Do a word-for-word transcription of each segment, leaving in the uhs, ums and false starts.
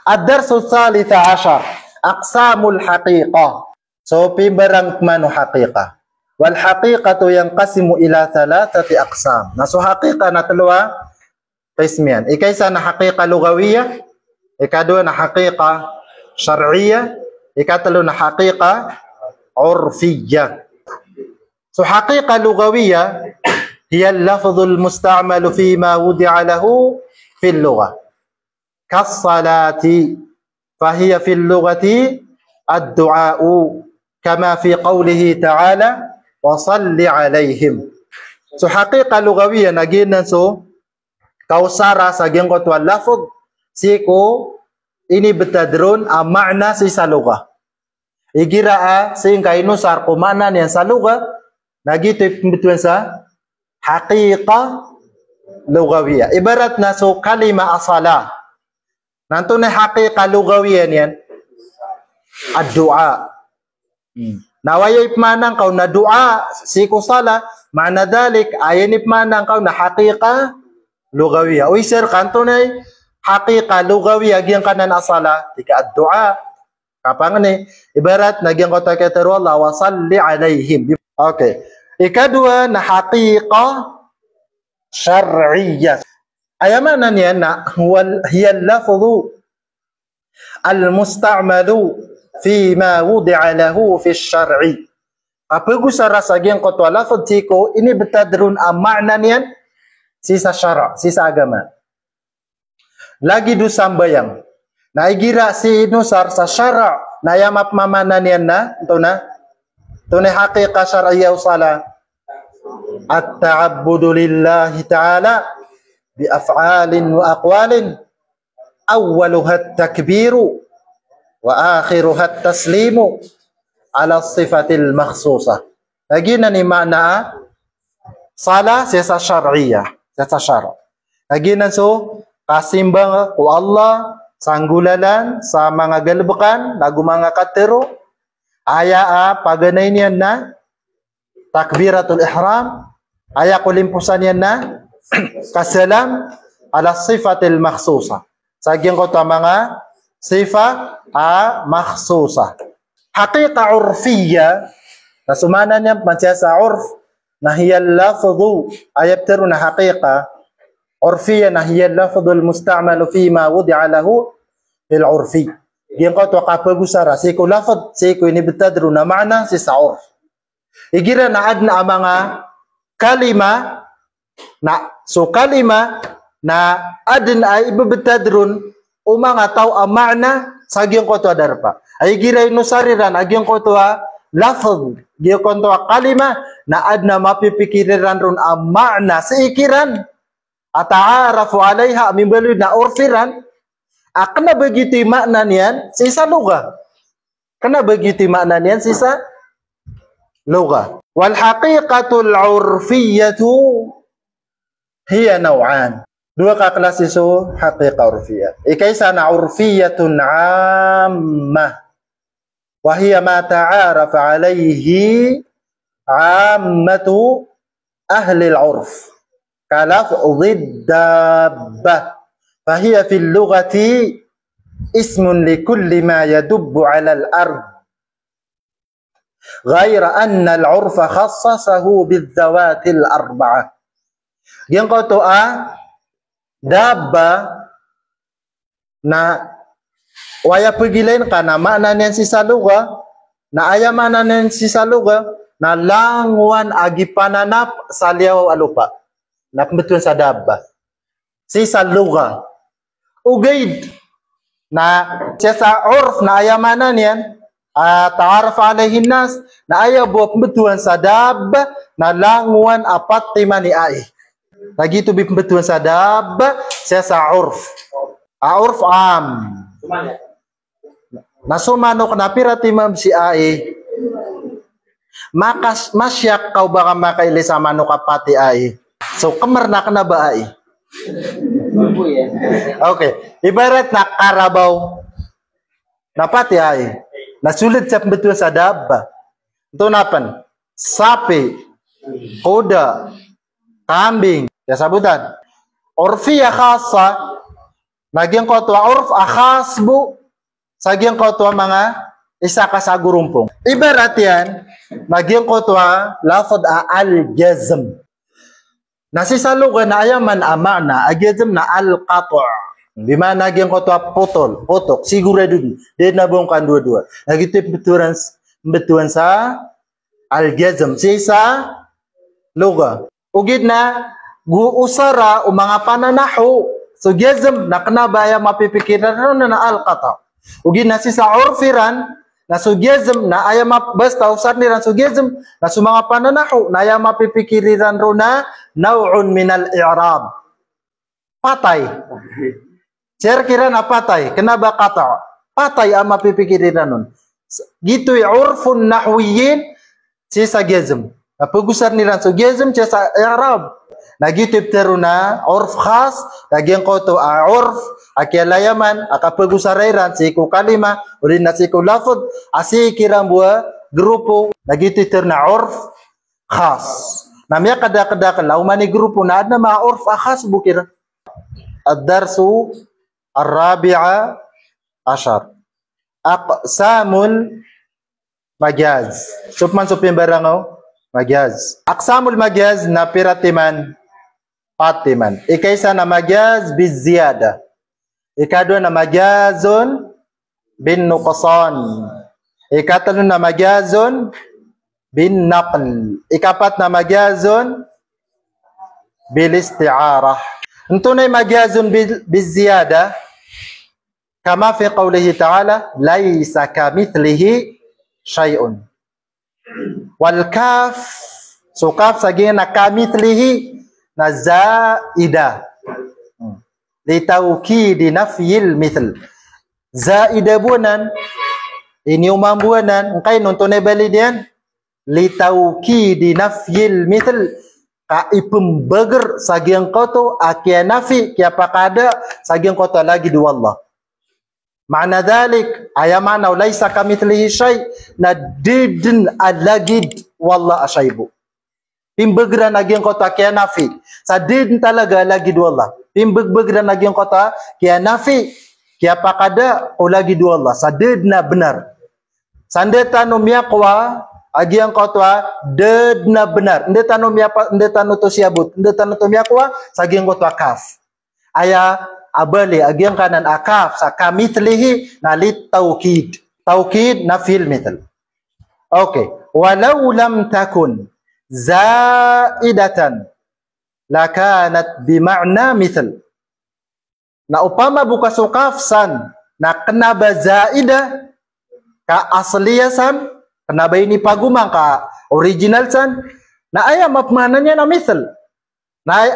Ad-darsu thalith ashar, aqsamul haqiqah. So pimbarang pman o haqiqah. Wal haqiqatu yanqasimu ila thalathati aqsam. Na so haqiqah na tlo a qism iyan. Ikaisa na haqiqah lughawiyah, ikadowa na haqiqah shar'iyyah, ikatlo na haqiqah urfiyyah. So haqiqah lughawiyah, hiya al-lafdhul musta'malu fima wudi'a lahu fil lughah. Kas-salati, fahiya fil lughati ad-du'a'u, kama fi qawlihi ta'ala, wa salli alayhim. So haqiqah lughawiyah na giyanan so kaosara sa giyangkoto a lafdh sii ko inibtad ron a ma'na sii sa lughah. Igira a sii ngka inosar ko ma'na niyan sa lughah, na giyoto i pmbtowan sa haqiqah lughawiyah. Ibarat na so kalima a salah. Na antonaa i haqiqah lughawiyah niyan? Ad-du'a. Hmm. Na aya ipmaana ngka on na du'a sii ko salah, ma'na dhalik, aya ipmaana ngka on na haqiqah lughawiyah. Oway sir, ka antonaa i haqiqah lughawiyah giyangkanan a salah? Tig ka ad-du'a. Kapangni, ibarat na giyangkoto a kiyatero o Allah, wa salli alayhim. Okay. Ikadowa na haqiqah shar'iyyah. Aya ma'na niyan na huwa, hiya al-lafdhu al-musta'malu fima wudi'a lahu fi shar'i. Kapagosara sa giyangkoto a lafdh sii ko inibtad ron a ma'na niyan sii sa shara', sii sa agama. Lagid o sambayang. Na igira sii inosar sa shara', na aya mapmamaana niyan na, antonaa? Antonaa i haqiqah shar'iyyah o salah? At-ta'abbudu lillahi ta'ala bi af'alin wa aqwalin. Awwaluha at-takbiru wa akhiruha at-taslimu ala sifatil makhsusah. Na giyanan i ma'na a salah sii sa shar'iyyah, sii sa shara'. Na giyanan so kasimba ko Allah sa nggolalan, sa manga galbkan, nago manga katero, aya a paganay niyan na takbiratul ihram, aya kolimposan iyan na kasalam, ala sifatil makhsusah. Sa giyangkoto a manga sifat a makhsusah. Haqiqah urfiyyah, na so maana niyan pman sii sa urf, na hiya al-lafdhu, aya pitharo na haqiqah urfiyyah, na hiya al-lafdhul musta'malu fima wudi'a lahu fil urfi. Giyangkoto a kapagosara sii ko lafdh, sii ko inibtad ron a ma'na sii sa urf. Igira na adn a manga kalima, na so kalima na adn a ibebetad ron o manga taw a ma'na sa giyangkoto a darpa. Ay igira inosar iran a giyangkoto a lafdh, giyangkoto a kalima, na adn a mapipikir iran ron a ma'na sii kiran a ta'arafu alayha, a mimbaloy na orf iran a kna ba giyoto i ma'na niyan sii sa lugha. Kna ba giyoto i ma'na niyan sii sa lugha. Wal haqiqatul urfiyyatu hiya naw'an. Dowa ka klasi so haqiqah urfiyyah. Ikaisa na urfiyyatun 'ammah. Wa hiya ma ta'arafa alayhi 'ammatu ahlil 'urf. Ka lafdhid dabbah. Fa hiya fil lughati ismun li kulli ma yadubbu 'alal ard. Ghayra anna al-'urfa khassasahu bidh-dhawatil arba'ah. Giyangkoto a dabbah na o aya pegilain ka na ma'na niyan sii sa lugha, na aya ma'na niyan sii sa lugha, na langowan a gipananap sa liyawaw a lopa. Na pmbtowan sa dabbah. Sii sa lugha. Ogaid na sii sa urf na aya ma'na niyan, a, ta'arafa alayhin nas, na aya bo a pmbtowan sa dabbah na langowan a pat timan i ai. Na giyoto bo i pmbtowan sa dabbah sii sa urf. A, urf 'am. Na so manok na pira timan si ai? Makas, masyak ka o ba ka makailay sa manok a pat i ai. So kmr na kna ba ai? Okay. Ibarat na karabaw na pat i ai. Na sold sa pmbtowan sa dabbah. Antonaa pn? Sapi, kuda, kambing. Aya sabotan. Urfiyyah khassah, Na giyangkoto a orf a khas bo sa giyangkoto a manga isa ka sa gorompong. Ibarat iyan na giyangkoto a lafdh a al-jazm. Na sii sa lugha na aya maana a ma'na a jazm na al-qat'. Bi ma'na giyangkoto a potol, potok, sigurado dn. Da dn a ba on kandowadowa. Na giyoto i pmbtowan, pmbtowan sa al-jazm sii sa lugha. Ogaid na go osara o manga pananahu so jazm na kna ba aya mapipikir iran roo na al-qat'. Ogaid na sii sa orf iran na so jazm na aya map-, basta osarn iran so jazm na so manga pananahu na aya mapipikir iran roo na naw'un minal i'rab. Patay. Sii rk iran a patay, kna ba qat'. Patay a mapipikir iran on. Giyoto i urfun nahwiyyin sii sa jazm. Na pagosarn iran so jazm sii sa i'rab. Na giyoto i pitharo on a orf khas, na giyangkoto a orf a kiyalayaman a kapagosara iran sii ko kalima, odi na sii ko lafdh, a sii kiran bo a grupo, na giyoto i pitharo on a orf khas. Na miyakadakdakl a oman i grupo na adn a manga orf a khas bo kiran. Ad-darsu ar-rabi'a ashar. Aqsamul majaz. So pman so pimbarangaw, majaz. Aqsamul majaz na pira timan? Pat timan. Ikaisa na majaz bizziyada. Ikadowa na majazun bin nuqsan. Ikatlo na majazun bin naql. Ikapat na majazun bil isti'arah. Antonaa i majazun bil, bizziyada? Kama fi qawlihi ta'ala, "Laysa kamithlihi shay'un." Wal kaf, so kaf sa giya na kamithlihi na zaida. Hmm. Li tawkidi nafyil mithl. Zaida bo anan, iniyoman bo anan, ngkaino antonaa i bali niyan? Li tawkidi nafyil mithl, ka ipmbagr sa giyangkoto a kiyanafi, kiyapakada sa giyangkoto a lagid o Allah. Ma'na dhalik, aya maana o laysa kamithlihi shay', na da dn a lagid o Allah a shay' bo. Pimbagr iran a giyangkoto a kiyanafi, sa da dn talaga a lagid o Allah. Pimbagr iran a giyangkoto a kiyanafi, kiyapakada ko lagid o Allah, sa da dn a bnar. Sa anda tano miyakowa a giyangkoto a da dn a bnar? Anda tano miyapa-, anda tano oto siyabot? Anda tano oto miyakowa sa giyangkoto a kaf? Aya a bali a giyangkanan a kaf sa kamithlihi na lit tawkid. Tawkid nafyil mithl. Okay. Walaw lam takun zaidatan lakanat bima'na mithl. Na opama bo ka so kaf san na kna ba zaida, ka asliya san, kna ba inipagomang ka original san, na aya mapmaana niyan na mithl. Na aya,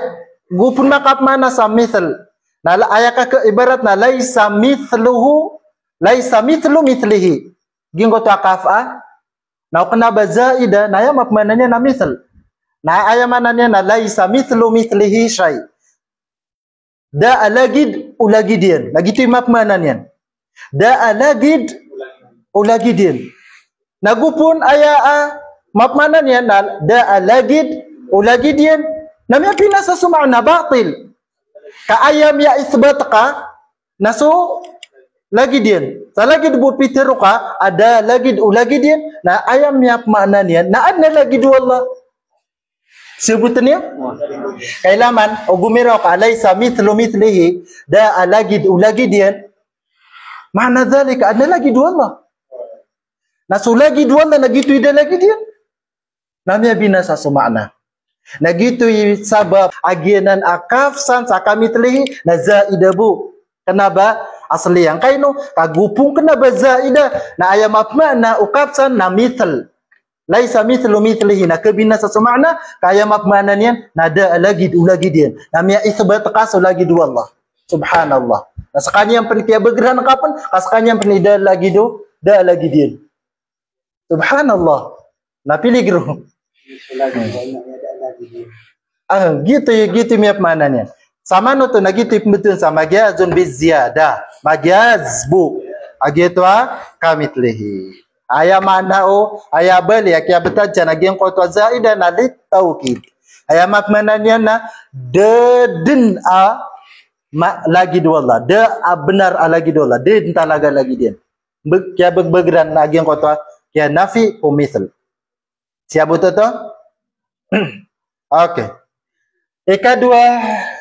go pn makapmaana sa mithl. Na la-, aya ka, ka ibarat na laysa mithluhu, laysa mithlu mithlihi. Giyangkoto a kaf a. Na o kna ba zaida, na aya mapmaana niyan na mithl. Na aya maana niyan na laysa mithlu mithlihi shay'. Da a lagid o lagid iyan. Na giyoto i mapmaana niyan. Da a lagid o lagid iyan. Na go pn aya a mapmaana niyan na da a lagid o lagid iyan. Na miyabinasa so maana, batil. Ka aya miyaithbat ka na so lagid iyan. Sa lagid bo pitharo ka a da a lagid o lagid iyan. Na aya miyapmaana niyan na adn a lagid o Allah. Sabotn iyo? Kailaman, o gomiraw ka a laysa mithlu mithlihi, da a lagid o lagid iyan. Maana dhalik, adn a lagid o Allah. Na so lagid o Allah, na giyoto i da a lagid iyan. Na miyabinasa so maana. Na giyoto i sabap a giyanan a kaf san sa kamithlihi, na zaida bo. Kna ba asliya. Ngkaino, ka go pn kna ba zaida, na aya mapmaana o kaf san na mithl. Laysa mithlu mithlihi, na kabinasa so maana, ka aya mapmaana niyan na da a lagid o lagid iyan. Na miyaithbat ka so lagid o Allah. Subhanallah. Na skaniyan pn kiyabagrhan ka pn, ka skaniyan pn i da a lagid o, da a lagid iyan. Subhanallah. Na piligro. Ah, giyoto, giyoto i miyapmaana niyan. Samanoto na giyoto i pmbtowan sa majazun bizziyada. Majaz bo a giyoto a kamithlihi. Aya maana o, aya bali a kiyabtad san a giyangkoto a zaida na lit tawkid. Aya mapmaana niyan na da dn a ma-, lagid o Allah. Da a bnar a lagid o Allah. Da dn talaga lagid iyan. Bag-, kiyabagbag iran a giyangkoto a kiyanafi ko mithl. Siyabot oto? Okay. Ikadowa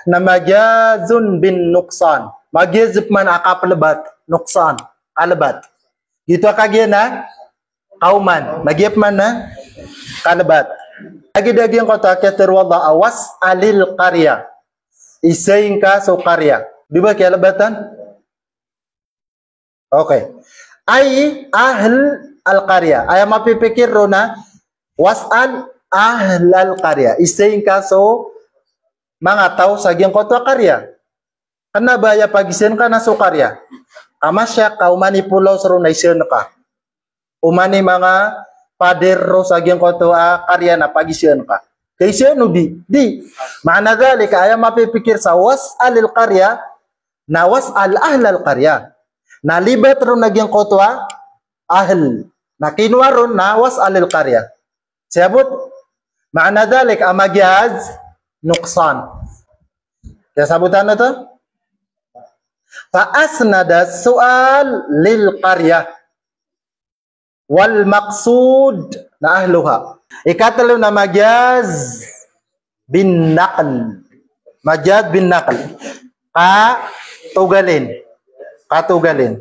na majazun bin nuqsan. Majaz pman a kaplbat, nuqsan, kalbat. Giyoto a kagiya na kaoman. Na giya pman na kalbat. Lagid a giyangkoto a kiyatharoa o Allah a was'alil qarya. Isaing ka so qarya. Di ba kiyalbatan? Okay. Ay ahl al-qarya. Aya mapipikir ron na was'al ahl al-qarya. Isaing ka so manga taw sa giyangkoto a qarya. Kna ba aya pagisaan ka na so qarya. Ka masyak ka oman i polaos ron na isaan ka. Oman i manga pader ron sa giyangkoto a qarya na pagisaan ka. Kaisaan o di? Di. Ma'na dhalik, aya mapipikir sa was'alil qarya, na was'al ahlal qarya. Na libat ron a giyangkoto a ahl. Na kinowa ron na was'alil qarya. Siyabot, ma'na dhalik, a majaz, nuqsan. Kiyasabotan oto? Fa asnada su'al lil qarya. Wal maqsud na ahluha. Ikatlo na majaz bin naql. Majaz bin naql. Katogalin. Katogalin.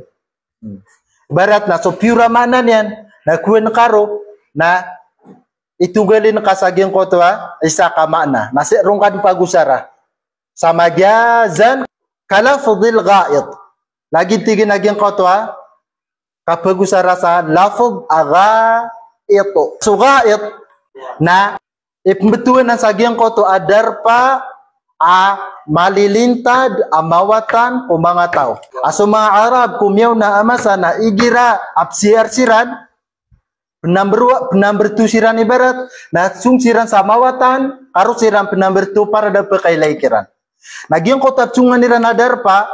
Hmm. Ibarat na so piyor a maana niyan, na kowan ka ron, na itogalin ka sa giyangkoto a isa ka maana. Na sii ron ka dn pagosara. Sa majazan ka lafdhil gha'it. Lagid tig iyan a giyangkoto a kapagosara sa lafdh a gha'it. So gha'it na ipmbtowan sa giyangkoto a darpa a malilintad a mawatan ko manga taw. A so manga Arab ko miyaona a masa na igira a pziyar siran, pnamberwa-, pnamberto siran ibarat, na song siran sa mawatan, ka roo siran pnamberto para da pkailay kiran. Na giyangkoto a psongan iran a darpa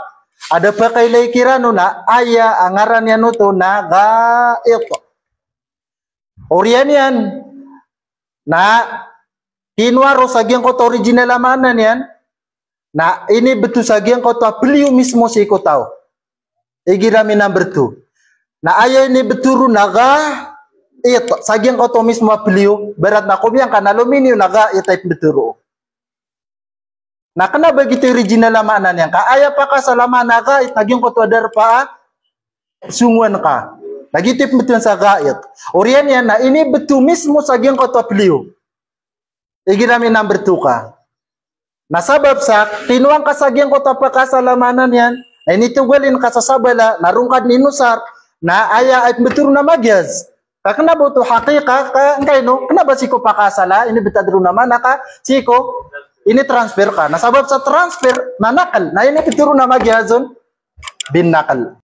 a da pkailay kiran on na aya a ngaran iyan oto na gha'it. Oriyan iyan na kinowa ron sa giyangkoto a original a maana niyan, na inibto sa giyangkoto a pliyo mismo sii ko taw. Igira minamberto. Na aya inibto ron na gha'it. Sa giyangkoto mismo a pliyo, ibarat na komiyan ka na aluminium na gha'it a ipmbto ron. Na kna ba giyoto i original a maana niyan. Ka aya pakaasal a maana a gha'it na giyangkoto a darpa a songowan ka. Na giyoto i pmbtowan sa gha'it. Oriyan iyan na inibto mismo sa giyangkoto a pliyo. Igira minamberto ka. Na sabap sa kinowa ngka sa giyangkoto a pakaasal a maana niyan, na initogalin ka sa sabala, na ron ka dn inosar, na aya a ipmbto ron na majaz. Ka kna ba oto haqiqa, ka ngkaino, kna ba sii ko pakaasal a inibtad ron a maana ka, sii ko initransfer ka. Na sabap sa transfer na naql, na inibto ron na majazun bin naql.